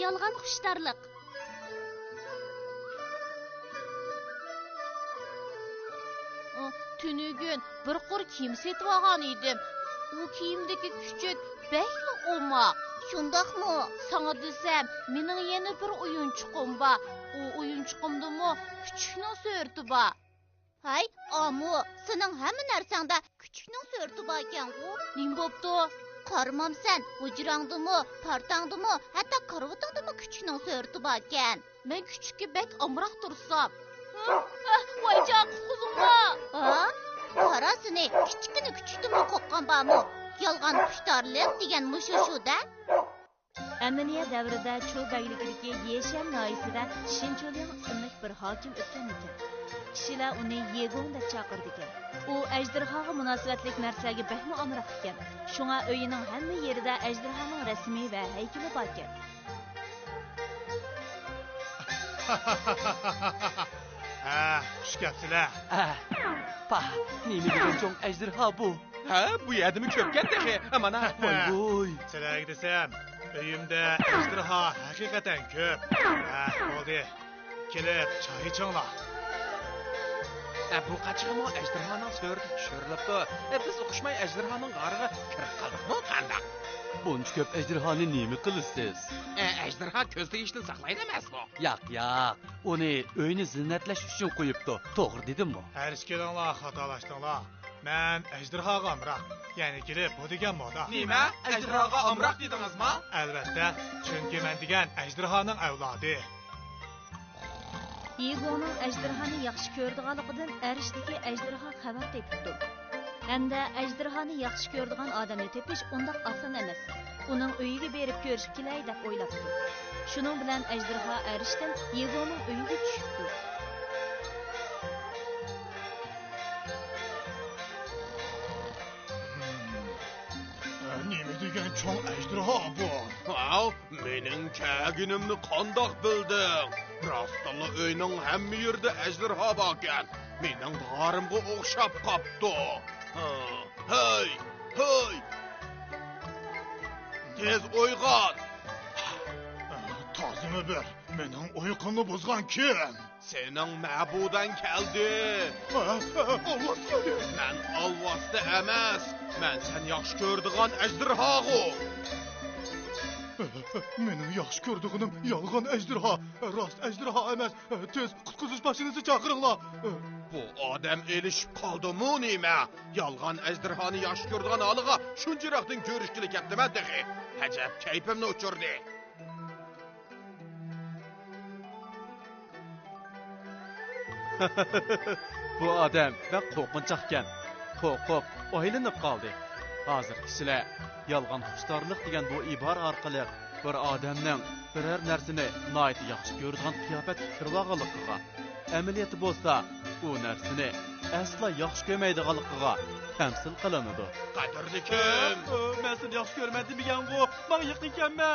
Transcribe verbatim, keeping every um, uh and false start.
يالغان خۇشتارلىق. ئۇ، تۈنۈگۈن بىر قۇر كىيىم سېتىۋالغان ئىدىم. ئۇ كىيىمدىكى كۈچۈك بەكلا ئوماق. شۇنداقمۇ؟ ساڭا دېسەم، مېنىڭ يەنە بىر ئويۇنچۇقۇم بار. ئۇ ئويۇنچۇقۇمدىمۇ كۈچۈكنىڭ سۈرىتى بار. ھەي، ئامۇ، سېنىڭ ھەممە نەرسەڭدە كۈچۈكنىڭ سۈرىتى باركەنغۇ؟ نېمە بوپتۇ؟ قارىمامسەن، ھۇجراڭدىمۇ، پارتاڭدىمۇ، ھەتتا كارىۋىتىڭدىمۇ كۈچۈكنىڭ سۈرىتى باركەن. مەن كۈچۈككە بەك ئامراق تۇرسام. ھە؟ ھە، ۋايجان، قۇتقۇزۇڭلار! ھا؟ قارا سېنى، كىچىككىنە كۈچۈكتىنمۇ قورققان بارمۇ؟ يالغان خۇشتارلىق دېگەن مۇشۇ شۇ-دە. ئەنئەنىيە دەۋرىدە چۇ بەگلىكىدىكى يېشەن ناھىيەسىدە شىنچۇلياڭ ئىسىملىك بىر ھاكىم ئۆتكەنىكەن. كىشىلەر ئۇنى يېگوڭ دەپ چاقىرىدىكەن. ئۇ ئەجدىرھاغا مۇناسىۋەتلىك نەرسىلەرگە بەكمۇ ئامراق ئىكەن. شۇڭا ئۆيىنىڭ ھەممە يېرىدە ئەجدىرھانىڭ رەسىمى ۋە ھەيكىلى باركەن. ھە، خۇش كەپسىلە. ئە، پاھ، نېمە دېگەن چوڭ ئەجدىرھا بۇ؟ ھە، بۇ يەردىمۇ كۆپكەن تېخى. مانا، ۋاي، ۋوي. سىلەرگە دېسەم، ئۆيۈمدە ئەجدىرھا ھەقىقەتەن كۆپ. ھە، بولدى. كېلىپ، چاي ئىچىڭلار. ئە، بۇ قاچىغىمۇ ئەجدىرھانىڭ سۈرىتى چۈشۈرۈلۈپتۇ. ئە، بىز ئۇقۇشماي ئەجدىرھانىڭ غارىغا كىرىپ قالدۇقمۇ قانداق؟ بۇنچە كۆپ ئەجدىرھانى نېمە قىلىسىز؟ ئە، ئەجدىرھا كۆز تېگىشتىن ساقلايدۇ ئەمەسمۇ؟ ياق، ياق. ئۇنى ئۆينى زىننەتلەش ئۈچۈن قويۇپتۇ. توغرا دېدىممۇ؟ ھەرىشى كېلىڭلار، خاتالاشتىڭلار. مەن ئەجدىرھاغا ئامراق. يەنە كېلىپ بۇ دېگەن مودا. نېمە؟ ئەجدىرھاغا ئامراق دېدىڭىزمۇ؟ ئەلۋەتتە، چۈنكى مەن دېگەن ئەجدىرھانىڭ ئەۋلادى. يىگوڭنىڭ ئەجدىرھانى ياخشى كۆرىدىغانلىقىدىن ئەرشتىكى ئەجدىرھا خەۋەر تېپىپتۇ. ھەمدە ئەجدىرھانى ياخشى كۆرىدىغان ئادەمنى تېپىش ئۇنداق ئاسان ئەمەس. ئۇنىڭ ئۆيىگە بېرىپ كۆرۈشۈپ كېلەي دەپ ئويلاپتۇ. شۇنىڭ بىلەن ئەجدىرھا ئەرشتىن يىگوڭنىڭ ئۆيىگە چۈشۈپتۇ. نېمە دېگەن چوڭ ئەجدىرھا بۇ؟ ھاۋ، مېنىڭ كەلگىنىمنى قانداق بىلدىڭ؟ راستتىنلا ئۆينىڭ ھەممە يېرىدە ئەجدىرھا باركەن. مېنىڭ غارىمغا ئوخشاپ قاپتۇ. ھە، ھەي، ھەي! تېز ئويغان! تازىمۇ بىر، مېنىڭ ئۇيقۇمنى بۇزغان كىم؟ سېنىڭ مەبۇدەڭ كەلدى. ھە، ھە، ئالۋاستى كەلدى. مەن ئالۋاستى ئەمەس. مەن سەن ياخشى كۆرىدىغان ئەجدىرھاغۇ. مېنىڭ ياخشى كۆرىدىغىنىم يالغان ئەجدىرھا. راست ئەجدىرھا ئەمەس. تېز قۇتقۇزۇش ماشىنىسى چاقىرىڭلار. بۇ ئادەم ئېلىشىپ قالدىمۇ نېمە؟ يالغان ئەجدىرھانى ياخشى كۆرىدىغان ھالىغا شۇنچە يىراقتىن كۆرۈشكىلى كەپتىمەن تېخى. ئەجەب كەيپىمنى ئۇچۇردى. بۇ ئادەم بەك قورقۇنچاقكەن. قورقۇپ ئايلىنىپ قالدى. ھازىر كىشىلەر يالغان خۇشتارلىق دېگەن بۇ ئىبارە ئارقىلىق بىر ئادەمنىڭ بىرەر نەرسىنى ناھايىتى ياخشى كۆرىدىغان قىياپەتكە كىرىۋالغانلىقىغا، ئەمەلىيەتتە بولسا ئۇ نەرسىنى ئەسلا ياخشى كۆرمەيدىغانلىقىغا تەمسىل قىلىنىدۇ. قەدىرلىكىم! مەن سېنى ياخشى كۆرىمەن دېمىگەنغۇ، ماڭا يېقىن كەلمە!